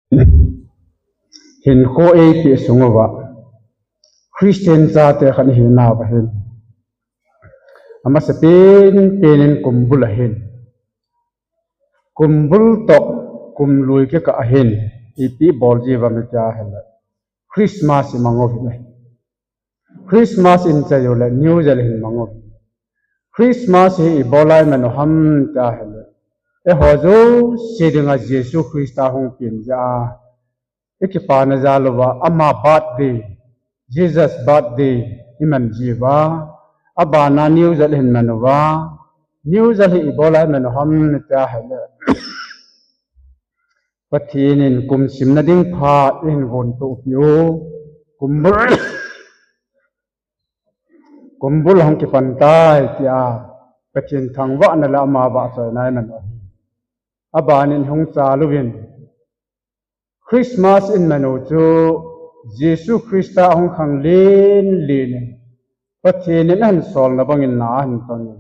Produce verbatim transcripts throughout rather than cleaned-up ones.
Hinkho eipeh sung uva Christian chate khat ihinauva hin, amasapen pen in kumbul ahin, kumbul toh kumlui kikah ahin, ipi ibol jiuvem itia ahile, Christmas imang uvin ahi. Christmas ichai uleh New Year hin mang uvin. Christmas hi ibola iman u ham tia ahile, eiho jouse dinga Jesu Christa hung pen jeh a ikipana jal uva, ama birthday, Jesus birthday iman jiuva, abana New Year hin man uva, New Year hi ibola iman u ham tia ahile, Pathen in kum simna ding phat eihin vontoh peh u, kumbul, kumbul ahung kipan tai tia Pathen thangvahna le ama vahchoina iman u ahi. Abanin hung chal uvin, Christmas iman u chu Jesu Christa ahung khang len len in, Pathen in ahin solna bangin na ahin tongin,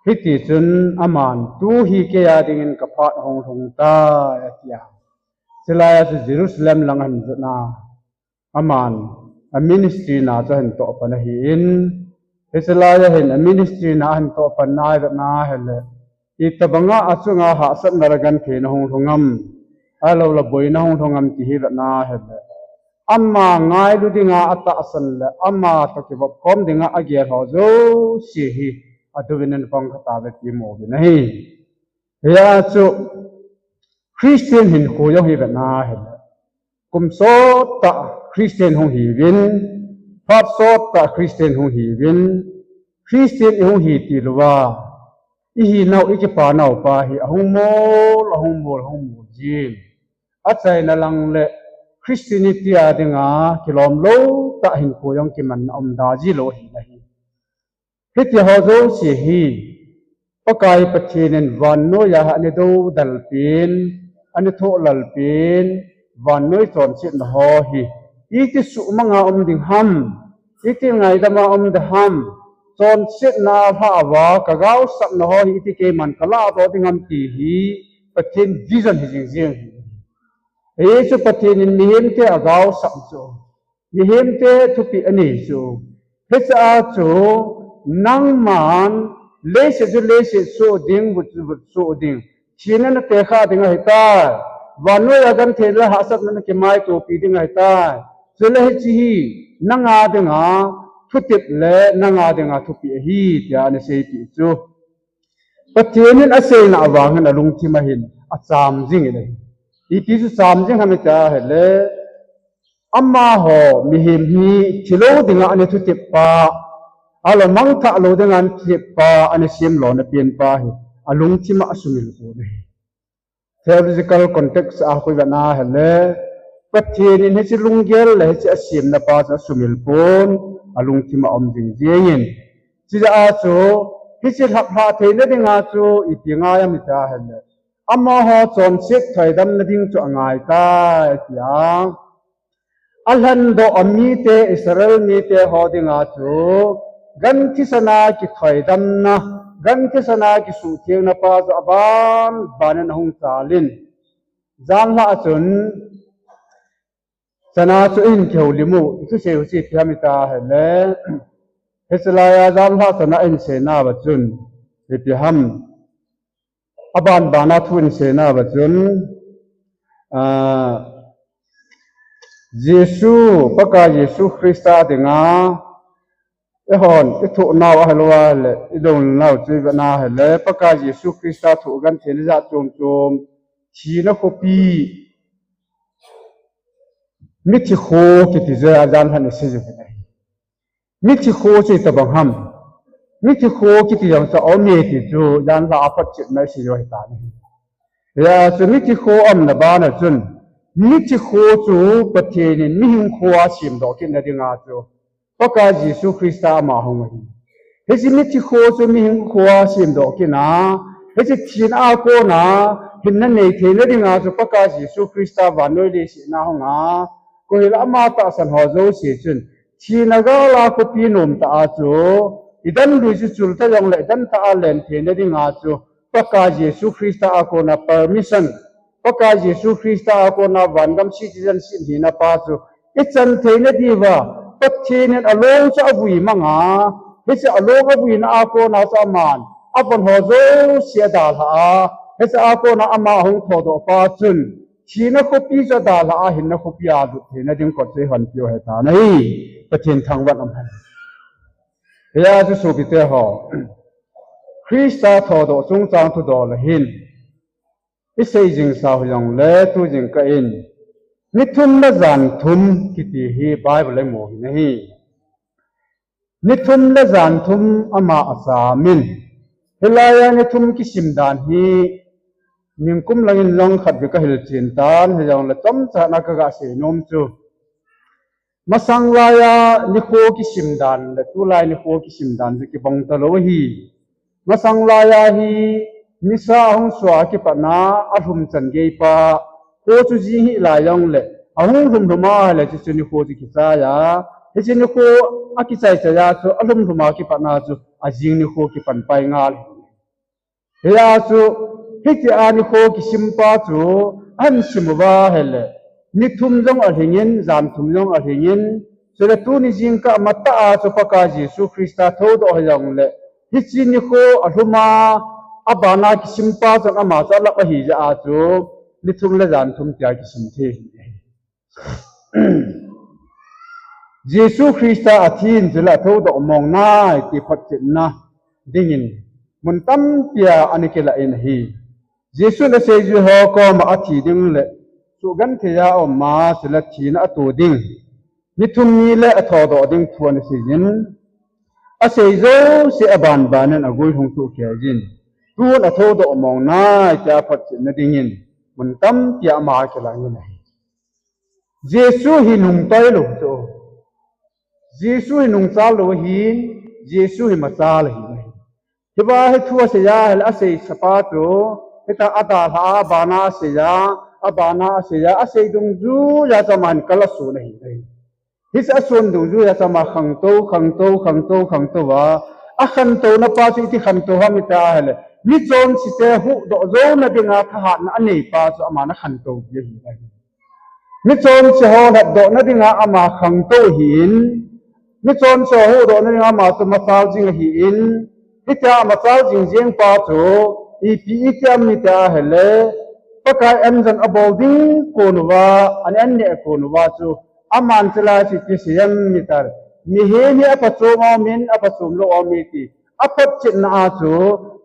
hitichun aman, tu hi kei a dingin ka phat ahung lhung tai atia, chulai a chu Jerusalem lang ahin jotna, aman a ministry na chu ahin tohpan ahin, hiche lai a hin a ministry na ahin tohpan na ivetna ahile, itobanga achunga hahsatna le gentheina hung lhung am, ahiloule boina hung lhung am ti hi ivetna ahile, ama ngailu dinga atahsan le ama toh kivop khom dinga agel ho jouse hi adouvin ana pang kha tauve ti imu uvin ahi. Hia chu Christian hinkho jong hi ivetna ahile, kum sottah Christian hung hiuvin, phat sottah Christian hung hiuvin, Christian ihung hi tilouva, ihinau, ikipanau pa hi ahung mol, ahung mol, ahung mol jin. Achaina lang le Christianity a dinga kilomlou tah hinkho jong kimanna umda jilou ahi nahi. Hitiho jouse hi Pakai Pathen in vannoiya ana doudal pen, ana thohlal pen, vannoi chonsetna ho hi iti suhmanga um ding ham, iti ngaidama um ding ham, chonsetna alhah uva kagaosapna ho hi iti keiman kalahdoh ding ham ti hi Pathen vision hi jing jeng hi. Hichu Pathen in mihemte agaosap chu, mihemte thupeh anei chu, hiche a chu nangman leiset chu leiset soh ding, vut chu vut soh ding, thina napeh kha ding ahitai, vannoiya gentheina le hahsatna nakimaitopi ding ahitai, chule hiche hi nanga dinga thutep le nanga dinga thupeh ahi tia ana seipeh chu, Pathen in aseina vangin alungthim a hin acham jingin ahi. Iti chu cham jing ham itia ahile, amaho mihem hi thilou dinga ana thutep pa, ahilou mangthah lou dinga ana thutep pa, ana semlona pen pa hi alungthim a asumil pon ahi. Theological context a koi ivetna ahile, Pathen in hiche lunggel le hiche asemna pa chu asumil pon, alungthim a um jing jengin. Chujeh a chu hiche lhaplhah theina dinga chu ipi angai am itia ahile, amaho chonset thoidamna ding chu angaitai tia, alhendoh a mite, Israel mite ho dinga chu gan thisana kithoidamna, gan thisana kisuhthengna pa chu aban banin ahung chalin, janlhah a chun chana chu ihin kihoulim u, ithusei u chu ipi ham itia ahile, hiche laiya janlhah chana ihin seinauva chun ipi ham, aban bana thu ihin seinauva chun, ah, Jesu, Pakai Jesu Christa dinga eihon ithohnau ahilouva le idongnau chu ivetna ahile, Pakai Jesu Christa thoh gentheina jat chom chom, thina khopi, mithi kho kiti jeh a janlhah in asei jiuvin ahi. Mithi kho chu itobang ham, mithi kho kiti jong chu aume ti chu janlhah a photchetna isei u ahitan ahi. Hijeh a chu mithi kho aumna bana chun, mithi kho chu Pathen in mihinkhoa semdoh kitna dinga chu Pakai Jesu Christa ama hung ahi. Hiche mithi kho chu mihinkhoa semdoh kitna, hiche thina a kona hinna nei theina dinga chu Pakai Jesu Christa vannoi leiset a hunga, koi hile ama tahsan ho jouse chun thina gal a khopi nomtah a chu, idan lui chu chul ta jongle idan tah a len theina dinga chu Pakai Jesu Christa a kona permission, Pakai Jesu Christa a kona vangam citizenship hina pa chu ichan theina diuva, Pathen in along chu avui manga, hiche along avuina a kona chu aman, avon ho jouse adalha a, hiche a kona ama ahung thodoh pa chun, thina khopi chu adalha a, hinna khopi a lut theina ding kot chu eihonpiu ahitan ahi, Pathen thangvah in um hen. Hijeh a chu sopite ho, Christa thodoh chungchang thudol a hin, isei jing sau hijongle tu jingkah in, ni thum le jan thum kiti hi Bible a imu u ahi. Ni thum le jan thum ama achamin. Hilai a ni thum kisim dan hi, nikum langin jong khatvei kahil chen tan, hijongle chomcha na kaga sei nom chu. Masang laiya nikho kisim dan le tulai nikho kisim dan chu kibang talou ahi. Masang laiya hi nisa ahung suh a kipatna alhum chan geipa, kho chu jing hih lai jongle, ahung lhumlhum a ahile chuche nikho chu kichai a, hiche nikho akichai chai a chu alhumlhum a kipatna chu ajing nikho kipan pai ngal. Hijeh a chu, hitia nikho kisim pa chu, ahin sim uva ahile, ni thum jong alhingin, jan thum jong alhingin, chule tuni jingkah matah a chu Pakai Jesu Christa thodoh hijongle, hiche nikho alhum a, abana kisim pa chun ama chu alap ahi jeh a chu, ni thum le jan thum tia kisim thei ahi. Jesu Christa athin chule athodoh mong nai ti photchetna dingin mun tampia ana kilah in ahi. Jesun aseijui ho koma athi ding le suhgenthei a um a, chule thina ato ding, ni thum ni le athodoh ding thu ana seijin, asei jouse abanbanin agui hung sohkhel jin, tun athodoh mong nai tia photchetna dingin mun tampia ama kilah in ahi. Jesu hi nungtoi lou chu. Jesu hi nungchal lou ahin, Jesu hi machal ahi. Hiva hi thu asei a, ahile aseisapa chu, hitia adalha a, abana asei a, abana asei a, asei dungjuiya chu aman kal ason ahi. Hiche ason dungjuiya chu ama khantou, khantou, khantou, khantou a, akhantouna pa chu iti khantou ham iti ahile, michonse te huhdoh jouna dinga thahatna anei pa chu aman akhantou pi ahi. Michonse ho lhatdohna dinga ama khangtou ahin, michonse ho huhdohna dinga ama chu machal jing ahin, hitia machal jing jeng pa chu, ipi iti ham iti ahile, Pakai anjon abol ding konuva, an an neh konuva chu, aman chulai chu iti sei ham iti ahile, mihem hi aphachom aumin, aphachom lou aumin ti aphotchetna a chu,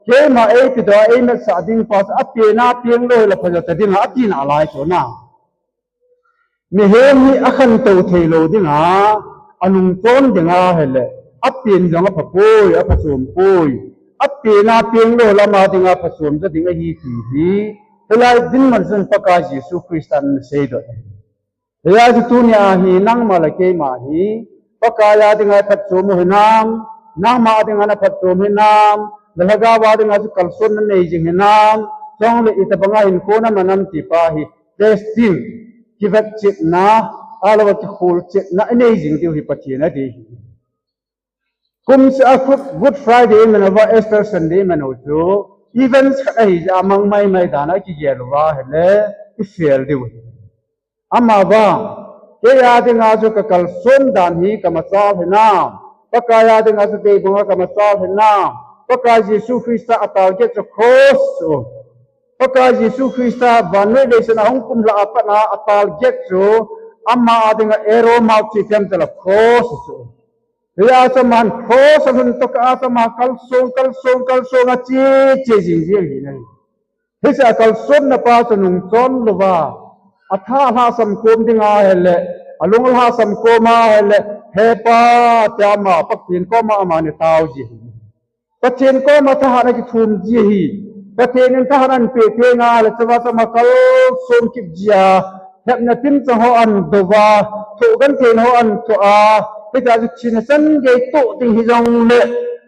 keima eipedoh a eimetsah ding pa chu, apen a peng lou hile phajo ta dinga, atina lai chu na. Mihem hi akhantou thei lou dinga, anungchon dinga ahile, apen jong aphapoi, aphachompoi, apen a peng lou hile ama dinga phachom ta ding ahi ti hi, hilai dinmun chun Pakai Jesu Christan aseidoh. Hijeh a chu tunia hi nangma le keima hi, Pakai a dinga phatchom u hinam, nangma a dinga naphatchom hinam, nalhagao a dinga chu kalsonna nei jing hinam, chule itobanga hinkho naman ham ti pa hi, testing, kivetchetna, ahilouva kikholchetna inei jing diu hi Pathen adei ahi. Kumseh a Good Friday iman uva, Easter Sunday iman u chu, events khat ahijeh a mang maimai dan a kigel uva ahile, ifail diu ahi. Amavang, kei a dinga chu kakalson dan hi kamachal hinam, Pakai a dinga chu deibanga kamachal hinam, Pakai Jesu Christa a target chu cross chu, Pakai Jesu Christa vannoi leiset a hung kumlha a pat a target chu, ama a dinga arrow mark chu ipi ham itile cross chu. Hijeh a chu aman cross alhun tokah a chu ama kalson, kalson, kalson a che, che jing jing ahi nai. Hiche a kalsonna pa chu nungchon louva, atha alhahsam kom dinga ahile, alung alhahsam kom a ahile, He Pa, tia ama Pathen koma ama atao ji ahi. Pathen koma thahatna akithum ji ahi. Pathen in thahatna ahinpeh tenga ahile, chua chu ama kalson kit ji a, hepna timchang ho ahin dou a, thohgentheina ho ahin thoh a, hitia chu thina changei toh ding hijongle,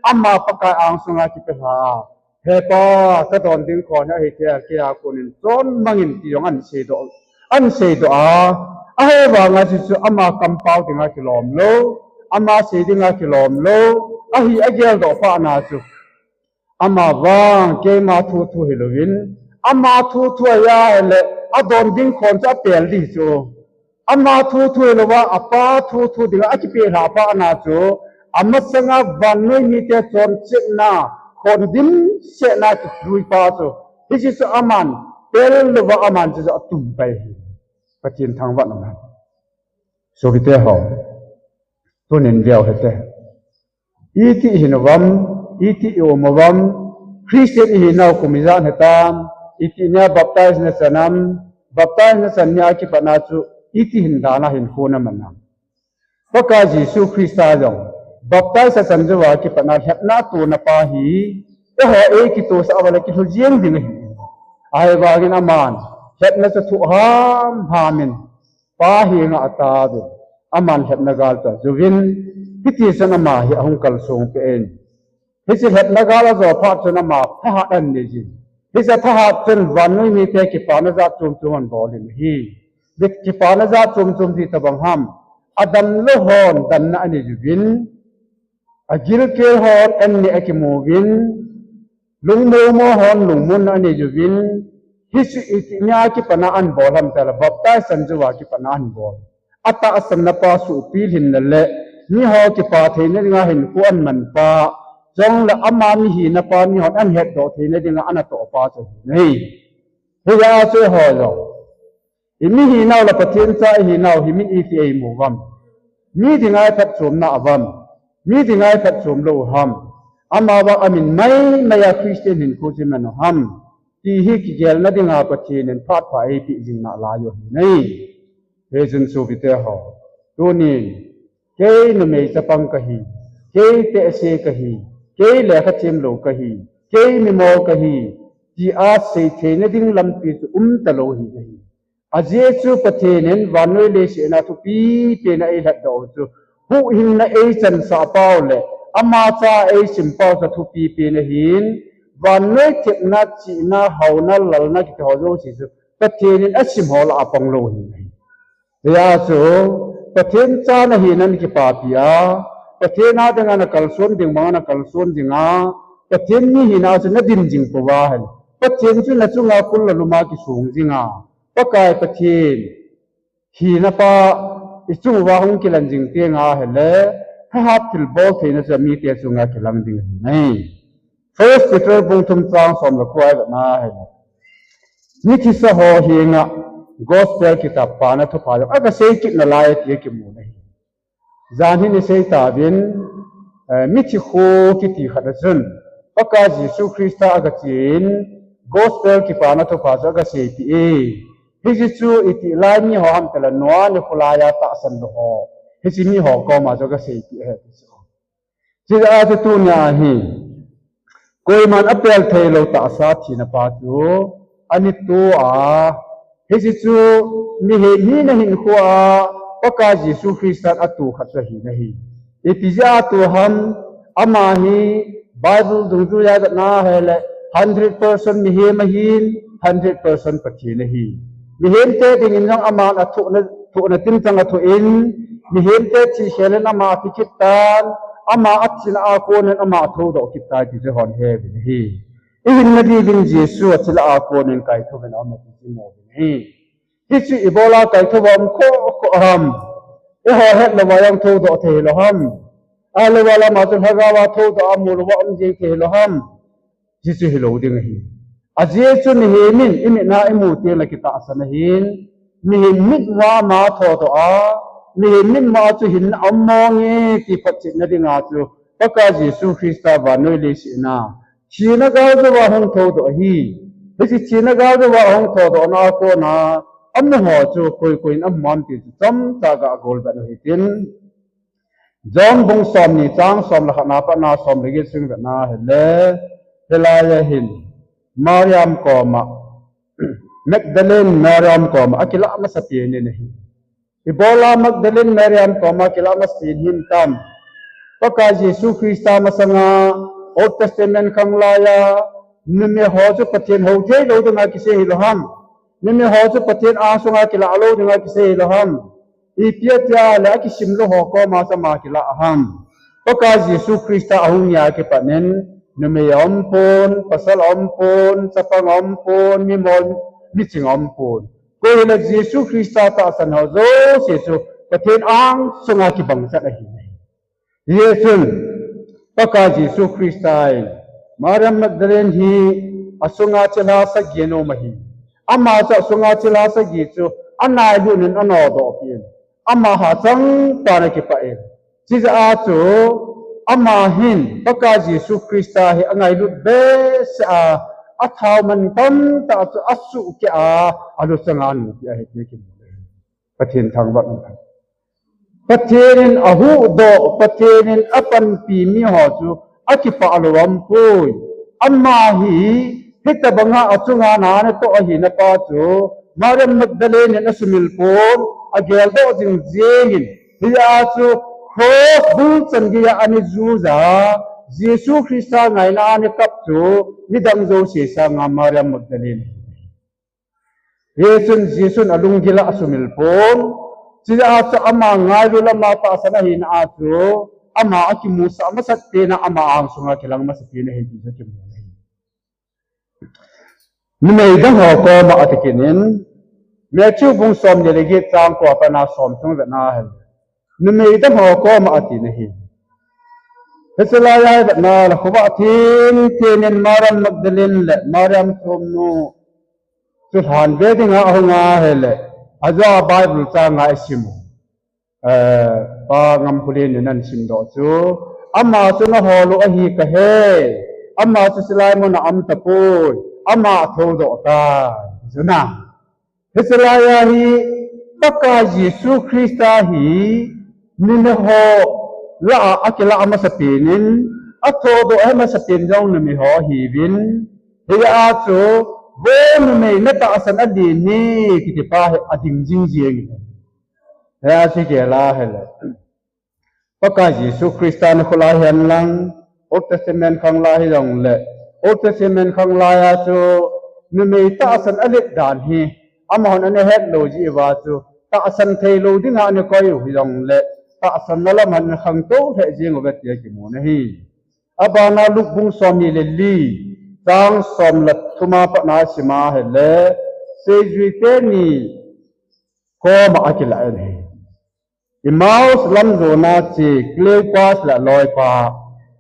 ama Pakai angsunga kipelha a, He Pa, kadon ding khon hi ahithei, keia konin chonmangin ti jong ahin seidoh, ahin seidoh a, ahivanga chu, chu ama kampao dinga kilom lou, ama sei dinga kilom lou, ahi ageldoh phatna chu, amavang keima thuthu hilouvin, Ama thu thu a ahile, adon ding khon chu apel ding chu. Ama thu thu hilouva, apa thu thu dinga akipelha pa ana chu, amasanga vannoi mite chonsetna, khon dimsetna kilui pa chu. Hiche chu aman, pel louva aman chu atum pai hi. Pathen thangvah in um hen. Sopite ho. Tunin veu hite. Iti hin uvam, iti i um uvam, Christian ihinau kum ijat hitam, iti nia baptize nachan am, baptize nachan nia kipatna chu, iti hin dana hinkho naman am. Pakai Jesu Christa jong, baptize achan jouva kipatna lhepna atona pa hi, eiho eikitosah uva le kilhu jeng ding ahi. Ahivangin aman, lhepna chu thoh hamham in, Pa henga ataovin, aman lhepna gal chu ajouvin, hitichun ama hi ahung kalsong peh in. Hiche lhepna gal ajo phat chun ama thahat anei jin. Hiche thahat chun vannoi mite kipana jat chom chom anabol in ahi. Kipana jat chom chom ti tobang ham. Adamlou hon damna anei uvin. Agilkel hon aneh akimu uvin. Lungmong mong hon lungmonna anei uvin, hiche iti nia kipatna anabol ham tile, baptize achan jouva kipatna anabol. Atahsan na pa sopi lhinna le, miho kipa theina dinga hinkho aman pa, chule ama mihina pa mihon ahetdoh theina dinga anatoh pa chu ahi. Hijeh a chu eiho jong. I mihinau le Pathen cha ihinau hi min iti eimu uvam. Mi dinga iphatchomna uvam. Mi dinga iphatchom lou u ham. Amavang amin maimai a Christian hinkho chu iman u ham. Ti hi kigelna dinga Pathen in phat pha eipeh jing nalai u ahi. Hichun sopite ho. Tunin, kei numei chapang kahi, kei tehse kahi, kei lekha themlou kahi, kei mimo kahi, tia seitheina ding lampi chu umtalou ahi. Ajeh chu Pathen in vannoi leiset a thupi pen a eilhatdoh u chu, huhhingna eichansah pau le, ama cha eisim pau chu thupi pen ahin, vannoi thepna, chihna, haona, lalna kiti ho jouse chu, Pathen in asim ho lah a pang lou ahi. Hijeh a chu, Pathen cha nahi nan kipapi a, Pathen a dinga nakalson ding banga nakalson dinga, Pathen mi hina chu nadin jing pouva ahile, Pathen chu nachunga kul le lum a kisong jinga, Pakai Pathen hina pa ichung uva hung kilang jing tenga ahile, thahat thilbol theina chu mite chunga kilang ding ahi. First Peter bung thum chang som le ko a ivetna ahile, mithisa ho henga gospel kitab pana thupha jong agasei kit nalai ati akimu ahi. Jan hin isei tauvin, eh, mithi kho kiti khat a chun, Pakai Jesu Christa agachen, gospel kipana thupha chu agaseipeh e. Hiche chu itih lai miho ham tile Noah nikho laiya tahsan lou ho. Hiche miho koma chu agaseipeh e ti chu. Hijeh a chu tunia hi, koiman apel theilou tahsa thina pa chu, anito a, hiche chu mihem hina hinkho a, Pakai Jesu Christan ato khat chu ahi nahi. Ipi jeh a ato ham, ama hi Bible dungjuiya ivetna ahile, hundred percent mihem ahin, hundred percent Pathen ahi. Mihemte dingin jong aman athohna, thohna timchang athoh in, mihemte thi khel in ama athi kit tan, ama athina a konin ama athoudoh kit tai ti chu hon heuvin ahi. Ihinna diuvin Jesu athi lah a konin kaithou in aum e ti chu imu uvin ahi. Hichu ibola kaithou a um kho kho ham. Eiho het louva jong thoudoh thei hilou ham. Ahilou va lama chu lhagao a thoudoh a mu louva um jeng thei hilou ham. Hichu hilou ding ahi. Ajeh chu mihem in imitna imu teng le kitahsan ahin, mihem mitmu a ama athodoh a, mihem mitmu a chu hinna aum mong e ti photchetna dinga chu Pakai Jesu Christa vannoi leiset a thina gal jouva hung thoudoh ahi. Hiche thina gal jouva hung thoudohna a kona amu ho chu koi koi in amu ham ti chu chomcha ga golvet u hitin. John bung somni chang som le khat na pat na som le get sung ivetna ahile, hilai a hin Mariam koma, Magdalene Mariam koma akilah masapen in ahi. Ibola Magdalene Mariam koma akilah masapen ahi tam? Pakai Jesu Christa masanga Old Testament khang laiya numei ho chu Pathen hou theilou dinga kisei hilou ham. Numei ho chu Pathen angsunga kilah lou dinga kisei hilou ham. Ipi ati a le akisim lou ho koma chu ama kilah ham. Pakai Jesu Christa ahung nia kipat in Numei a um pon, pasal a um pon, chapang a um pon, mimol, miching a um pon. Koi hile Jesu Christa tahsan ho jouse chu Pathen angsunga kibang chat ahi. Hijeh chun, Pakai Jesu Christa in Maria Magdalene hi asunga thilha sagi ana um ahi. Ama chu asunga thilha sagi chu anailut in anodoh peh in, ama hachang pan akipah in. Chijeh a chu ama hin Pakai Jesu Christa hi angailut behseh a, athao man tamtah chu asuhkeh a, aluchang a anupi ahi ti kimu. Pathen thangvah in. Pathen in ahuhdoh, Pathen in apanpi miho chu akipah lou aum poi. Ama hi hitobanga achunga na anatoh ahina pa chu Maria Magdalene in asumil pon, ageldoh jing jeng in, hijeh a chu cross bul chan geiya ana juiya, Jesu Christa ngaina a ana kap chu midang jouse sanga Maria Magdalene. Hijeh chun Jesun alunggil a asumil pon, chijeh a chu ama ngailut a ama tahsan ahina a chu, ama akimusah masat pen a ama angsunga kilang masat pen ahi ti chu kimu ahi. Numei dang ho koma ati kit in, Matthew bung somni le get chang ko a pat a somthum vetna hen. Numei dang ho koma ati na hi. Hiche laiya ivetna le khovah theng theng in Mariam Magdalene le Mariam chomnu chu lhan ve dinga ahung ahile, ajou a Bible chang a isim u. Eh, Pa Ngamkholen in ahin simdoh chu, ama chu nahol u ahi kahe, ama chu chulai mun a aum tapoi, ama athoudoh tai, chuna. Hiche laiya hi Pakai Jesu Christa hi miho lah a akilah masapen in, athoudoh ahi masapen jong numei ho ahiuvin, hijeh a chu, vo numei natahsan alen e, kiti pa hi ading jing jeng in. Hijeh a chu gel a hile, Pakai Jesu Christa nikho lai hihen lang, Old Testament khang lai hijongle, Old Testament khang laiya chu numei tahsan alet dan hi, amahon ana het lou jeh uva chu, tahsan thei lou dinga ana koi u hijongle, tahsanna lam a ana khangtou lheh jeng uve tia kimu ahi. Abana Luke bung somni le li, chang som le thum a pat a isim a hile, seijui teni koma akilah in ahi. Emmaus lam jona che Cleopas le aloipa.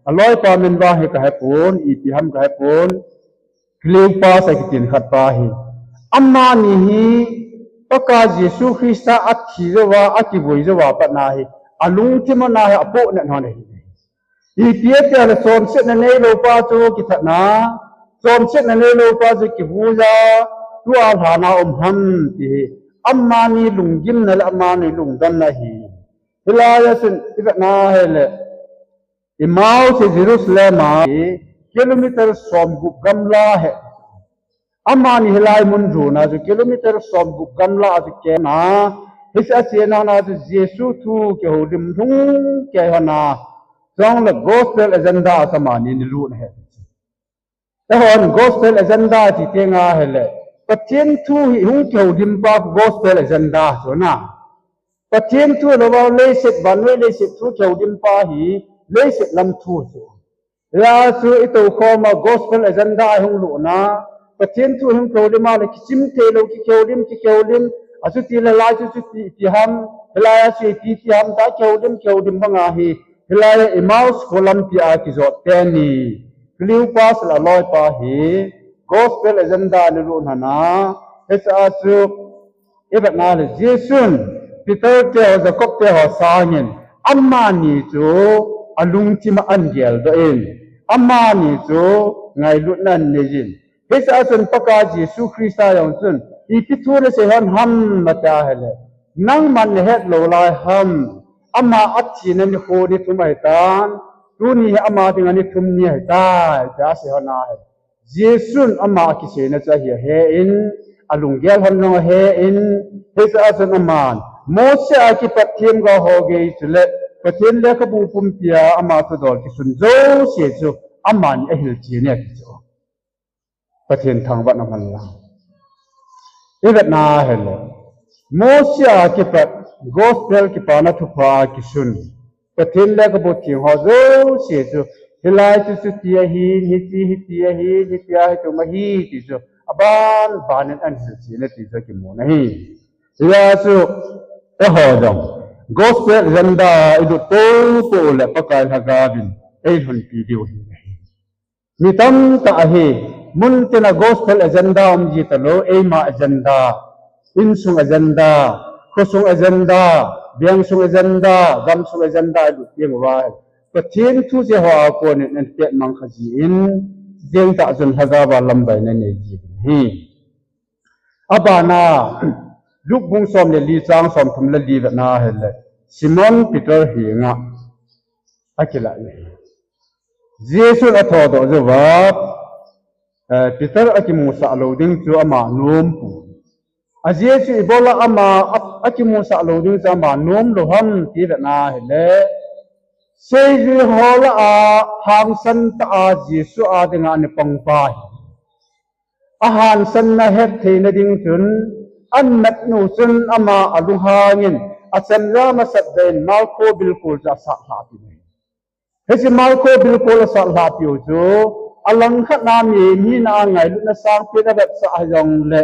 Aloipa min vang hi kahepon, ipi ham kahepon. Cleopas akitin khat pa hi. Amani hi Pakai Jesu Christa athi jouva, akivui jouva pat a hi, alungthim a ana hi apohnat hon ahi. Ipi tia le chonsetna neilou pa chu kithatna, chonsetna neilou pa chu kivuija, tua lhan a um ham ti hi, amani lunggimna le amani lungdonna ahi. Hilaiya chun ivetna hile, Emmaus hi Jerusalem a kilometer somgup gamla ahi. Amani hilai mun jona chu kilometer somgup gamla a chu kena, hiche a chena a chu Jesu thu kihoulim lhung kei hon a, chule gospel agenda a chu amani ana lut ahi. Eihon gospel agenda ti tenga hile, Pathen thu hi hung kihoulim pa gospel agenda chu na. Pathen thu louva leiset vannoi leiset thu kihoulim pa hi leiset lam thu chu. Hijeh a chu itoukhom a gospel agenda a ihung lutna, Pathen thu ihung kihoulim a le kichim theilou kikihoulim, kikihoulim, achuti le lai chu chuti ti ham, hilaiya chu iti ti ham tia kihoulim, kihoulim banga hi, hilaiya Emmaus kho lampi a kijot teni, Cleopas le aloipa hi, gospel agenda ana lut hon a, hiche a chu, ivetna le Jesun, Peter te ho, Jacob te ho sangin, amani chu alungthim a ana geldoh in, amani chu ngailutna ana nei in. Hiche a chun Pakai Jesu Christa jong chun, ipi thu nasei hon ham tia ahile, nangman nahet lou lai ham, ama athina nikho ni thum ahitan, tuni hi ama dinga ni thum ni ahitai, tia asei hon ahi. Jesun ama akiseina chu ahi ahen, alunggel hon jong ahen, hiche a chun aman, Mose a kipat themgao ho gei chule, Pathen lekhabu pumpia ama thudol kisun jouse chu, amani ahilchen e ti chu. Pathen thangvahna man lang. Ivetna hile, Mose a kipat, gospel kipana thupha a kisun, Pathen lekhabu theng ho jouse chu, Hilai chu chuti ahi, hichi hiti ahi, hitia hitum ahi, ti chu aban banin ahin hilchen e ti chu akimun ahi. Hijeh chun, eiho jong gospel agenda ilut poupou le Pakai Lhagaovin eilhunpi diu ahi. Mi tamtah ahi, mun tina gospel agenda um ji talou, eima agenda, insung agenda, khosung agenda, vengsung agenda, gamsung agenda ilut teng uva, Pathen thu jeh hoa konin eipet mang kha jin, jeng tah chun Lhagaova lambaina nei ji ahi. Abana, Luke bung som le li chang somthum le li vetna ahile, Simon Peter henga akilah e. Jesun athodoh jouva, eh, Peter akimusah lou ding chu ama nompon. Ajeh chu ibola ama a-, akimusah lou ding chu ama nom lou ham ti vetna ahile, seijui ho lah a hangsan tah a Jesu a dinga ana pangpa hi. Ahangsanna hettheina ding chun, amatnu chun ama alunghangin, achenjam asatdoh in, Malkho bilkol chu asatlhahpi e. Hiche Malkho bilkol asatlhahpi u chu, alangkhat a mi, mi na ngailutna sangpen avetsah jongle,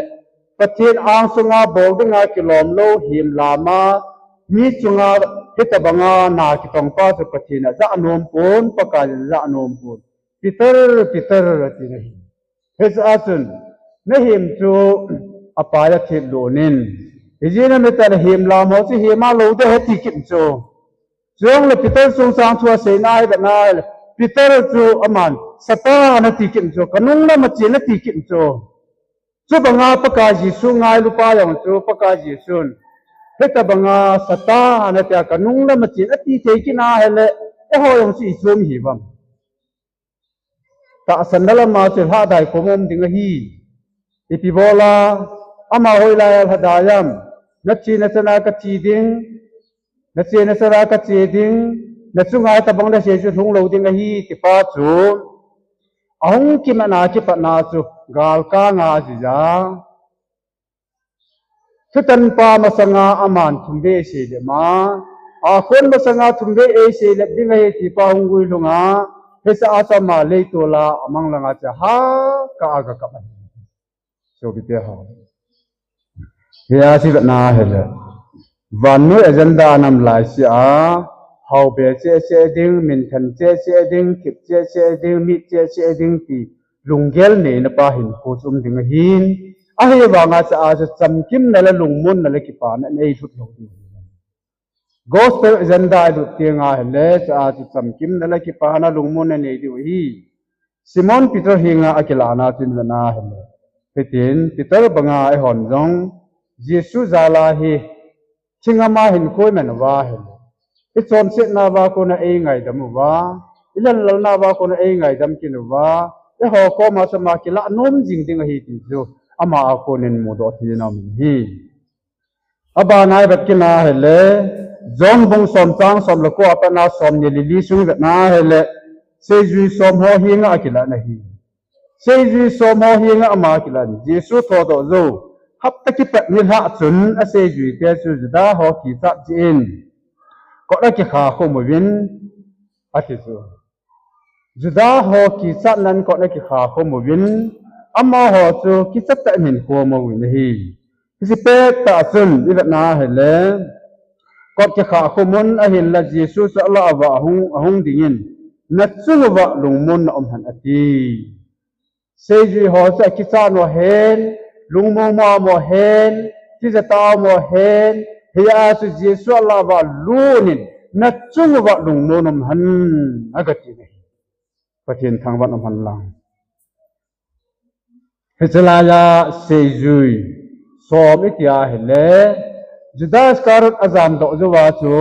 Pathen angsunga bol dinga kilom lou, hemlama, mi chunga hitabanga na kitongpa chu Pathen in ajah nompon, Pakai in ajah nompon. Peter, Peter, ati ahi. Hijeh a chun, nahem chu apai athip lhonin. Hijeh a mi tah le hemlam ho chu hema lou ding ahi ati kit chu. Chujongle Peter chungchang thu aseina hi vetna ahile, Peter chu aman, Satan ati kit chu, kanung lama chen ati kit chu. Chubanga Pakai Jesu ngailupa jong chu Pakai Jesun, hitabanga Satan atia kanung lama chen ati thei kit na ahile, eiho jong chu ichom hiuvem. Tahsanna lama chu lhadai khom um ding ahi. Ipi bola, ama hoilai a lhadai ham. Nache nachana kache ding, nache nachana kache ding, nachunga tabang nasei chu lhung lou ding ahi, tipa chu. Ahung kimatna kipatna chu galkanga ajija. Thutanpa masanga aman thumvei eisei lep ma. Akhon masanga thumvei eisei lep ding ahi tipa hung guilhunga. Hijeh a chu ama leitol a amang langa chu hakah a aga kap ahi. Sopite ho. Hia chu vetna ahile, vannoi agenda anam laise a, haobe cheh cheh ding, minthan cheh cheh ding, thip cheh cheh ding, mit cheh cheh ding ti, lunggel neina pa hinkho chu um ding ahin, ahivanga chu a chu chamkimna le lungmonna le kipana nei lhut lou ding. Gospel agenda ilut teng ahile, chu a chu chamkimna le kipana lungmonna nei diu ahi. Simon Peter henga akilahna chu ivet na ahile, hitin Peter banga eihon jong Jesu jal a hi, thingam a hinkho iman uva ahile, ichonsetna uva kona eingaidam uva, ilhanlalna uva kona eingaidam kit uva, eiho koma chu ama kilah nom jing ding ahi ti chu ama a konin mudoh thei in aum ahi. Abana ivet kit na ahile, John bung som chang som le ko a pat na somni le li sung ivet na ahile, seijui som ho henga akilah ahi. Seijui som ho henga ama kilah in, Jesu thodoh jou hapta kipat nilhah chun aseijuite chu Juda ho kichat jeh in kot akikha khum uvin, ati chu. Juda ho kichatnan kot akikha khum uvin, amaho chu kichat tah in ahin khom uvin ahi. Hiche pettah chun ivet na ahile, kot kikha khum un ahinla Jesu chu alah uva ahung, ahung dingin, nachung uva lungmonna um hen ati. Seijui ho chu akichat uhen, lungmong mong uhen, tijat a um uhen, hijeh a chu Jesu alah uva alut in, nachung uva lungmon um hen, agati ahi. Pathen thangvah in um hen lang. Hiche laiya seijui som iti ahile, Judas Iscariot ajamdoh jouva chu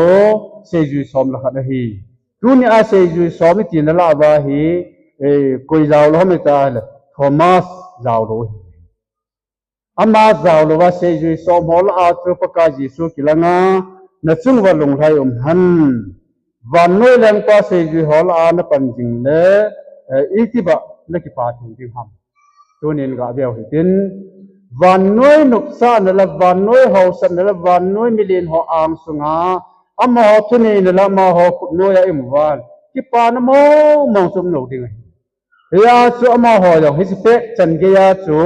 seijui som le khat ahi. Tunia seijui som iti nalah uva hi, eh, koi jaolou ham iti ahile, Thomas jaolou ahi. Ama jaolouva seijui som ho lah a chu Pakai Jesu kilanga, nachung uva lunglhai um hen. Vannoi lengpa seijui ho lah a napan jing le, eh, itobang nakipa thei ding ham. Tunin gave u hitin, vannoi nopsahna le vannoi haosatna le vannoi milen ho angsunga, amaho thuneina le amaho khutnoiya i-um uva, kipana mong mong chu um lou ding ahi. Hia chu amaho jong hiche pet chan geiya chu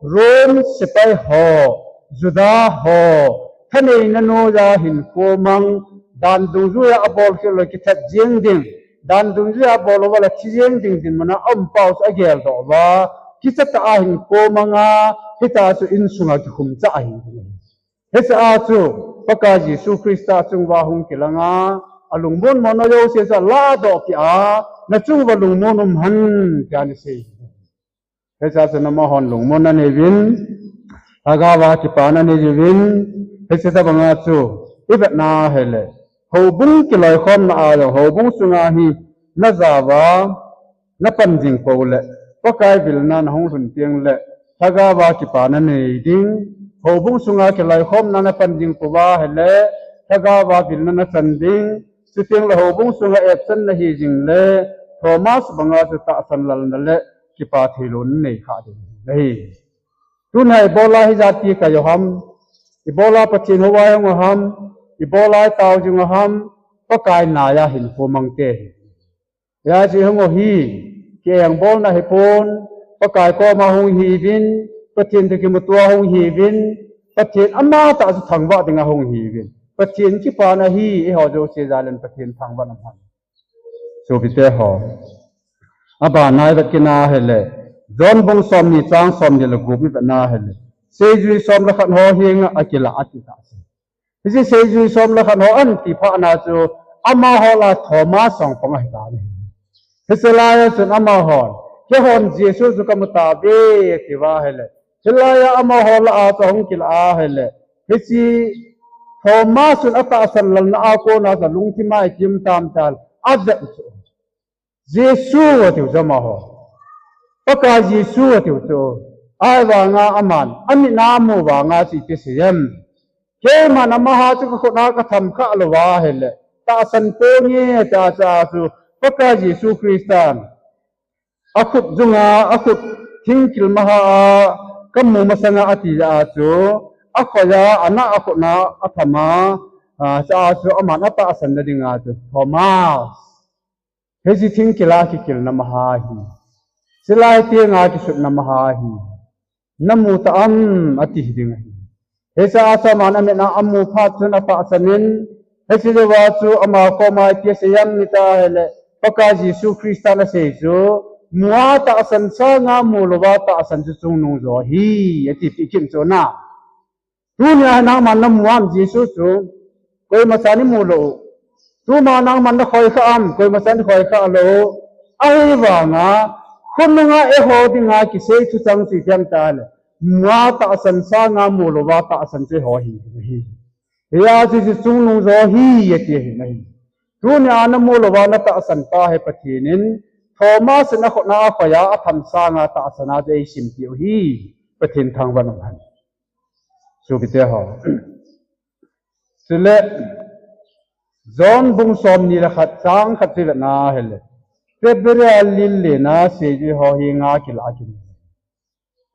Rom sepai ho, Juda ho, thaneina noiya hinkho mang, dan dungjuiya abol khel lou kithat jeng ding, dan dungjuiya abol lou uva le thi jeng ding dinmuna aum pau chu ageldoh uva, kicha tah a hinkho manga, hitia chu insunga kikhum cha ahi. Hiche a chu Pakai Jesu Christa chunguva hung kilanga, alungmon monna jouse chu aladoh kit a, nachunguva lungmon um hen tia anasei. Hiche a chu amahon lungmon anei uvin, lhagaova kipana anei uvin, hiche tobanga chu ivetna hile, houbung kiloikhomna a jong, houbung sunga hi najao uva, napan jing pou le, Pakai vilna nahung lhun teng le, lhagaova kipana nei ding, houbung sunga kiloikhomna napan jing pouva ahile, lhagaova vilna nachan ding, chuteng le houbung sunga absent nahi jing le, Thomas banga chu tahsan lalna le kipa theilou nanei kha ding ahi. Tunia ibola hijat ti kajo ham, ibola Pathen houva hung u ham, ibola itao jing u ham, Pakai naiya hinkho mang te hi. Hijeh chun hung u hi, kiengbolna hipon, Pakai koma hung hiuvin, Pathen toh kimuto a hung hiuvin, Pathen amatah chu thangvah dinga hung hiuvin. Pathen kipana hi, eiho jouse jal in Pathen thangvah na ham. Sopite ho. Abana ivet kit na hile, John bung somni chang somni le gup ivet na hile, seijui som le khat ho henga akilah ati tah chu. Hiche seijui som le khat ho anti phat na chu, amaho lah a Thomas jong pang ahi tai. Hiche laiya chun amahon, keihon Jesu chu kamu tauve, atiuva ahile. Hilaiya amaho lah a chu ahung kilah a ahile. Hiche Thomas chun atahsan lalna a kona chu alungthim a ipi um tam tile, avet chu. Jesu atiu chu amaho. Pakai Jesu atiu chu. Ahivanga aman, amit a amu vanga chu ipi asei em. Keiman amaha chu kakhut a katham kha lou ahile, tahsan ponge tia chu, Pakai Jesu Christan akhut jung a, akhut thingkil maha a kamu masanga ati a chu, akhoi a, ana akhut a atham a, a, chu aman atahsan na dinga chu Thomas. Hiche thingkil a kikilna maha hi, chulai tenga kisutna maha hi, namu ta am ati ding ahi. Hiche a chu aman amit a amu phat chun atahsan in, hiche jouva chu ama koma ipi asei em iti ahile, Pakai Jesu Christan asei chu, mu a tahsan sanga mu louva tahsan chu chungnung jo ahi, ati pi kim chu na. Tunia nangman namu am Jesu chu, koima chan imu lou. Tuma nangman nakhoi kha am, koima chan ikhoi kha lou. Ahivanga, khonunga eiho dinga kisei thuchang chu ipi ham itile, mu a tahsan sanga mu louva tahsan chu eiho hi, hi. Hia chu chu chungnung jo ahi, ati ahi. Tunia namu louva natahsan pa hi Pathen in, Thomas in akhut a akhoi a atham sanga tahsan a chu eisim piu ahi, Pathen thangvah in um hen. Sopite ho. Chule, John bung somni le khat chang khat chu ivet na hile, Tiberia lil lena seijui ho henga kilah ahi.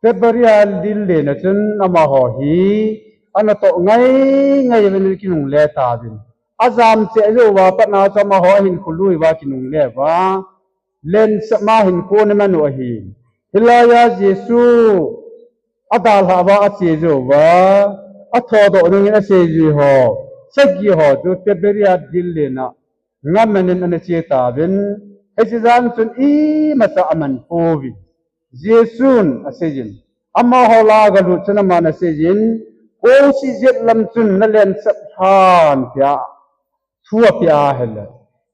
Tiberia lil lena chun amaho hi, anatoh ngai ngai uvin kinungle tauvin. Ajam cheh jouva pat na chu amaho ahinkho lui uva kinungle uva. Lensah ma hinkho ana man u ahi. Hilaiya Jesu adalhah uva ache jouva, athodoh nungin aseijui ho sagi ho chu Tiberia lil lena ngaman in ana che tauvin, hiche jan chun imacha aman pouvin. Jesun aseiyin, amaho lah a agalut chun aman aseiyin, kongsi jet lam chun nalensah lhan tia thu apeh ahile.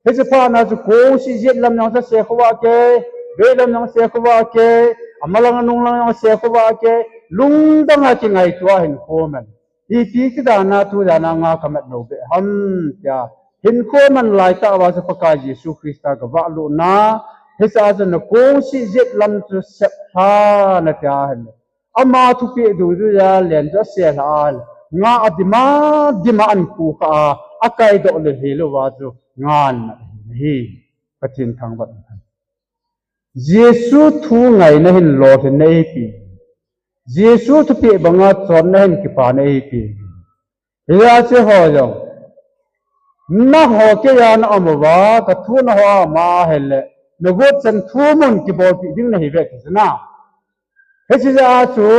Hiche phat na chu kongsi jet lam jong chu ase khovah kei, vei lam jong ase khovah kei, amalang anung lang jong ase khovah kei, lungdang a kingaito a hinkho man. Ipi ti dan a tu dan a nga kamat lou beh ham tia. Hinkho man lai tah uva chu Pakai Jesu Christa gavah lutna, hiche a chu nakongsi jet lam chu sep lhan tia ahile. Ama thupeh dungjuiya len chu ase lhan, nga adima dima ahin khu kha a, akaidoh lel hel uva chu ngan ahi. Pathen thangvah in um hen. Jesu thu ngaina hin lolhinna eipe. Jesu thupeh banga chonna hin kipana eipe. Hijeh chun eiho jong Naho keiya na um uva, ka thu naho a um a ahile, na guat chan thu mun kibolpeh ding nahi ve ti chu na. Hiche jeh a chu,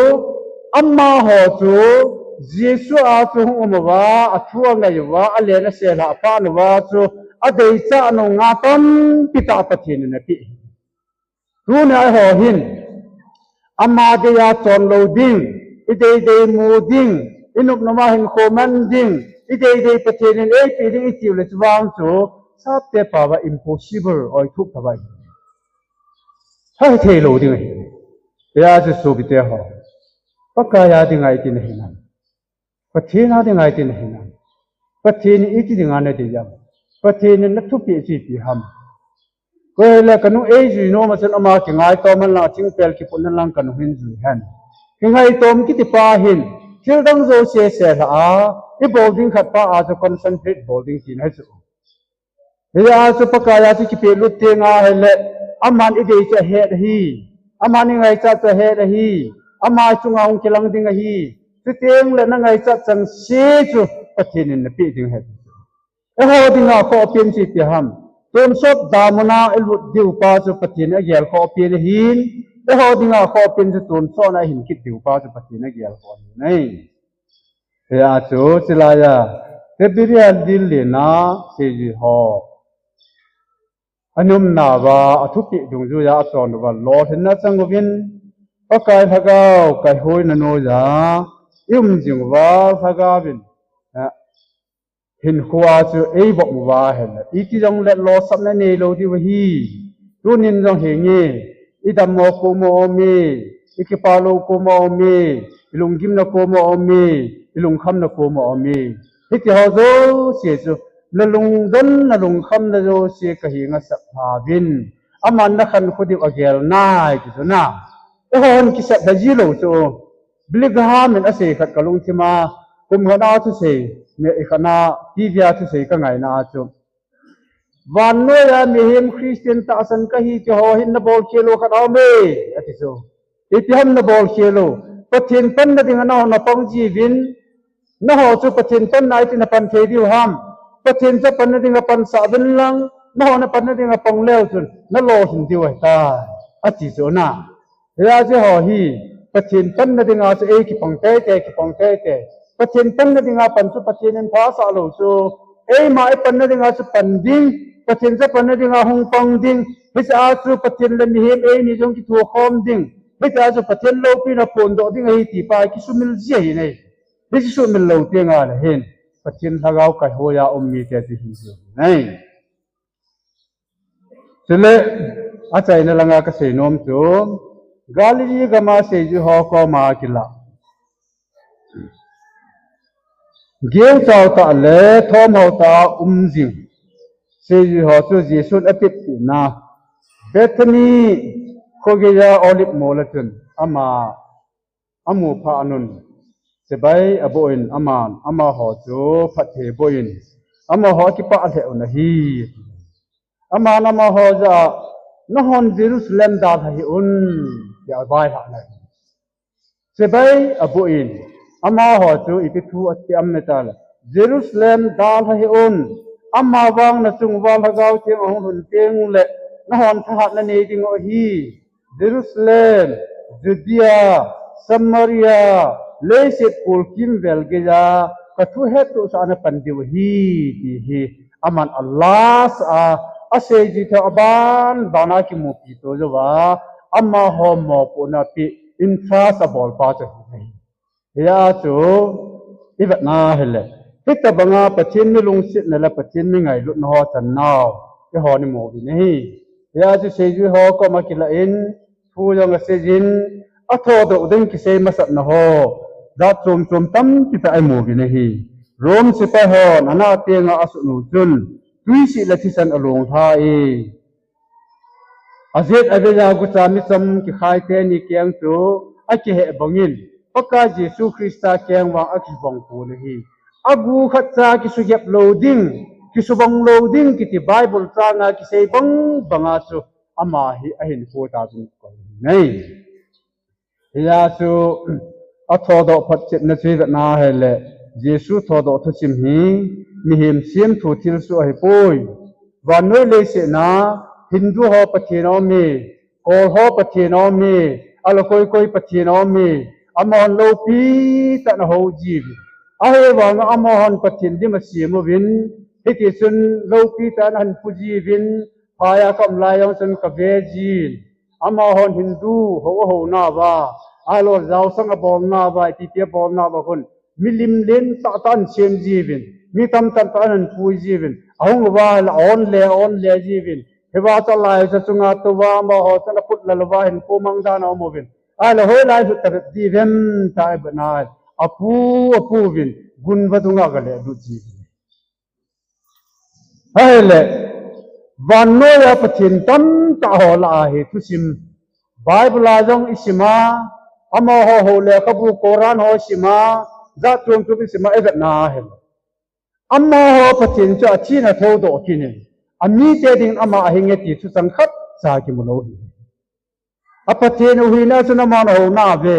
amaho chu, Jesu a chu hung um uva, athu angai uva, alen asel a apah uva chu, adeichat nunga tampi tah Pathen in apeh. Tuni a eiho hin, ama deiya chon lou ding, i deidei mu ding, i nopnop a hinkho man ding, i deidei Pathen in eipeh ding i tiu le chuvang chu, sapte pao va impossible, oithup tah vai. Hithei lou ding ahi. Hijeh a chu sopite ho, Pakai a dinga iti nahi nam? Pathen a dinga iti nahi nam? Pathen in iti dinga nadei ham? Pathen in nathupeh chu ipi ham? Koi le kanung eijui nom a chun ama kingaitom hen lang, athingpel kiput hen lang kanung hin jui hen. Kingaitom kiti pa hin, thil dang jouse sel a, ibol ding khat pa a chu concentrate bol ding tina ahi chu. Hijeh a chu Pakai a chu kipehlut teng ahile, aman idei chu ahet ahi, aman ingaichat chu ahet ahi, ama chunga hung kilang ding ahi. Chuteng le nangaichat chengse chu Pathen in napeh ding ahi. Eiho dinga khohpen chu ipi ham? Tonsot damun a ilut diu pa chu Pathen in agel khohpen ahin, eiho dinga khohpen chu tonsot a ihin kit diu pa chu Pathen in agel khoh ahi. Hijeh a chu, chulaiya, Hebrew dillen a seijui ho, aumna uva, athupeh dungjuiya achon uva, lolhinna chang uvin, Pakai Lhagao kaihoina noiya i um jing uva, Lhagao in, eh, hinkhoa chu eivop uva ahile, iti jongle lolhinna neilou diu ahi. Tunin jong hinge, idammo koma um e, ikipah lou koma um e, ilunggimna koma um e, ilungkhamna koma um e. Hitiho jouse chu, nalungdon, nalungkhamna jouse kahenga sap lha uvin, aman nakhankho diu agel nai ti chu na. Eihon kisap lha ji lou chu. Billy Graham in asei khat kalungthim a, kum khat a thusei, me i khat a, T V a thusei kangaina a chu, vannoiya mihem Christian tahsan kahi ti ho hin nabolkhel u khat aume, ati chu. Ipi ham nabolkhel u? Pathen panna dinga nahon napang jiuvin, naho chu Pathen panna iti napan thei diu ham? Pathen chu apanna dinga pansah uvin lang, naho napanna dinga pang leu chun, nalolhin diu ahitai, ati chu na. Hijeh a chu eiho hi, Pathen panna dinga chu eikipang teitei, kipang teitei. Pathen panna dinga pan chu Pathen in phasah lou chu. Eima ipanna dinga chu pan ding, Pathen chu apanna dinga hung pang ding. Hijeh a chu Pathen le mihem eini jong kithokhom ding. Hijeh a chu Pathen loupina phondoh ding ahi ti pa kisumil ji ahi nai. Hiche sumil lou teng ahile hin, Pathen Lhagao kaihoiya um mite chu hiche ahi nai. Chule, achaina langa kasei nom chu, Galilee gama seijui ho koma kilah, geuchau tah le thomhao tah a um jing seijui ho chu Jesun atepna Bethany khogeiya Olive mol a chun ama amu phat un, chibai aboh in aman amaho chu phatthei aboh in, amaho akipah lheh un ahi. Aman amaho jah a, nahon Jerusalem dalha hih un, tia availhah in ahi. Chibai aboh in, amaho chu ipi thu ati am itile, Jerusalem dalha hih un, amavang nachung uva Lhagao Theng ahung lhun teng le, nahon thahatna nei diu ahi. Jerusalem, Judea, Samaria, leiset kolkim vel geiya, kathu hettohsah a napan diu ahi, ti hi, aman a last a, aseijui ho abanban a kimupi to jouva, amaho mopohna pi, entrust abol pa chu ahi. Hijeh a chu, ivetna hile, hitobanga Pathen mi lungsetna le Pathen mi ngailutna ho channau, eihon imu uvin ahi. Hijeh a chu seijui ho koma kilah in, thu jong asei jin, athodoh ding kisei masatna ho, jat chom chom tampi tah imu uvin ahi. Rome sepai hon anah tenga asut u chun, twisih le thisan along lha e. Ajet aveiya gucha michom kikhai teni keng chu akiheh bangin, Pakai Jesu Christa keng vang akibang pon ahi. Agu khatcha kisugep lou ding, kisubang lou ding kiti Bible changa kisei bang banga chu ama hi ahinkho tah chun koi nai. Hijeh a chu athodoh photchetna chu ivetna hile, Jesu thodoh thusim hi mihem semthu thilsoh ahipoi. Vannoi leiset a Hindu ho Pathen aume, Kawl ho Pathen aume, alakoi koi Pathen aume, amahon loupi tah in ahou jiuvin. Ahivanga amahon Pathen dim asem uvin, hitichun loupi tah in ahin pui jiuvin, phaiya kaum lai jong chun kave jin. Amahon Hindu ho ahounauva, ahilou jaosang abolnauva, ipi ipi abolnauva khun, milim lentah tah in asem jiuvin, mi tamtah tah in ahin pui jiuvin, ahung uva la on le, on le jiuvin, hiva chu alai chu achunga touva, amaho chun aput lal uva hinkho mang dan a aum uvin. Ahilou hoilai lhut tabep diuvem tia ibol nai. Apu, apu uvin, gunva dunga aga lelut jiuvin. Ahile, vannoiya Pathen tamtah ho lah a hi thusim, Bible a jong isima, amaho lekhabu Koran ho isima, jat chom chom isima, ivetna ahile, amaho Pathen chu athi in athoudoh kit in, amite dingin ama ahinge ti thuchang khatcha kimu lou hi. A Pathen u hina chun aman ahounauve,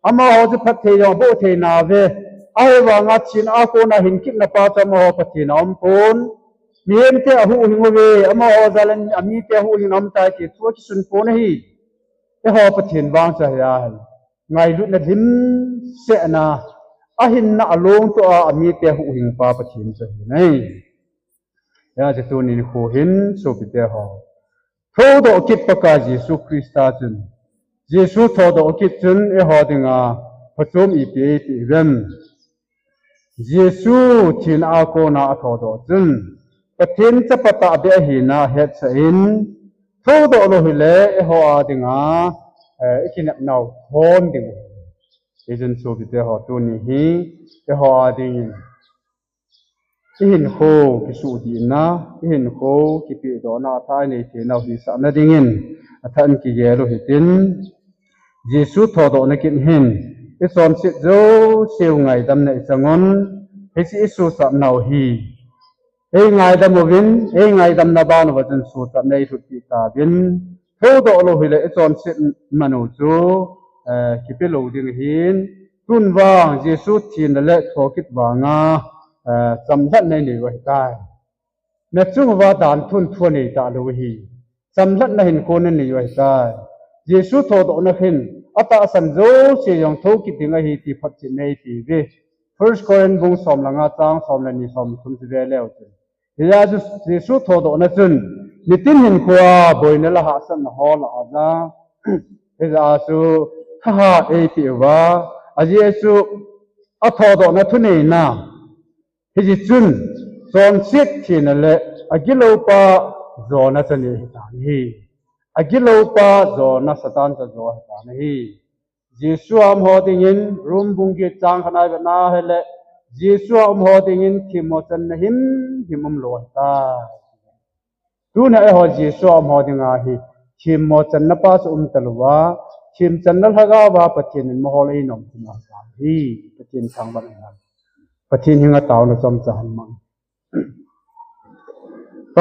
amaho chu phatthei jong aboh theinauve. Ahivanga thina a kona hin kitna pa chu amaho Pathen a umpon. Mihemte ahuhhing uve, amaho jal in amite ahuhhing aumtai ti thu akisun pon ahi. Eiho Pathen vang chu ahi ahi. Ngailutna lhimsetna, ahinna along toh a amite ahuhhing pa Pathen chu ahi nai. Hijeh chun tuni nikho hin sopite ho, thoudoh kit Pakai Jesu Christa chun, Jesu thoudoh kit chun eiho dinga phachom ipi eipeh uvem? Jesu thina a kona athoudoh chun, Pathen chapa tahbeh ahina hetsah in, thoudoh lou hile eiho a dinga, eh, ikinepnau thon ding ahi. Hijeh chun sopite ho, tuni hi eiho a dingin ihinkho kisuhdihna, ihinkho kipehdohna atha inei theinau hisahna dingin atha in kigel u hitin, Jesu thoudohna kit hin ichonset jouseu ngaidamna ichangun, hiche isusatnau hi eingaidam uvin, eingaidamna ban uva chun suhchatna eilhutpeh tauvin, thoudoh lou hile ichonset manu chu, eh, kipe lou ding ahin, tun vang Jesu thina le thokit vanga, eh, chamlhatna inei u ahitai. Nachung uva danthun thu anei talou ahi. Chamlhatna hinkho nanei u ahitai. Jesu thoudohna hin atahsan jouse jong thokit ding ahi ti photchetna eipeh uve. First Corinth bung som le nga chang som le ni som le thum chu ve leu chun, hijeh chun Jesu thoudohna chun nitin hinkho a boina le hahsatna ho lah a jong, hijeh chun thahat eipeh uva, ajeh chu athoudohna thuneina, hijeh chun chonset thina le agiloupa jona chu anei ahitan ahi. Agiloupa jona Satan chu ajo ahitan ahi. Jesu a um ho dingin, Rom bung get chang khatna ivetna hile, Jesu a um ho dingin themmo channa himhim umlou ahitai. Tuna eiho Jesu a um ho dinga hi themmo channa pa chu umtalouva, themchanna lhagao va Pathen in mohor einom thim ahitai. Pathen thangvah in, Pathen henga taona chomcha hin mang.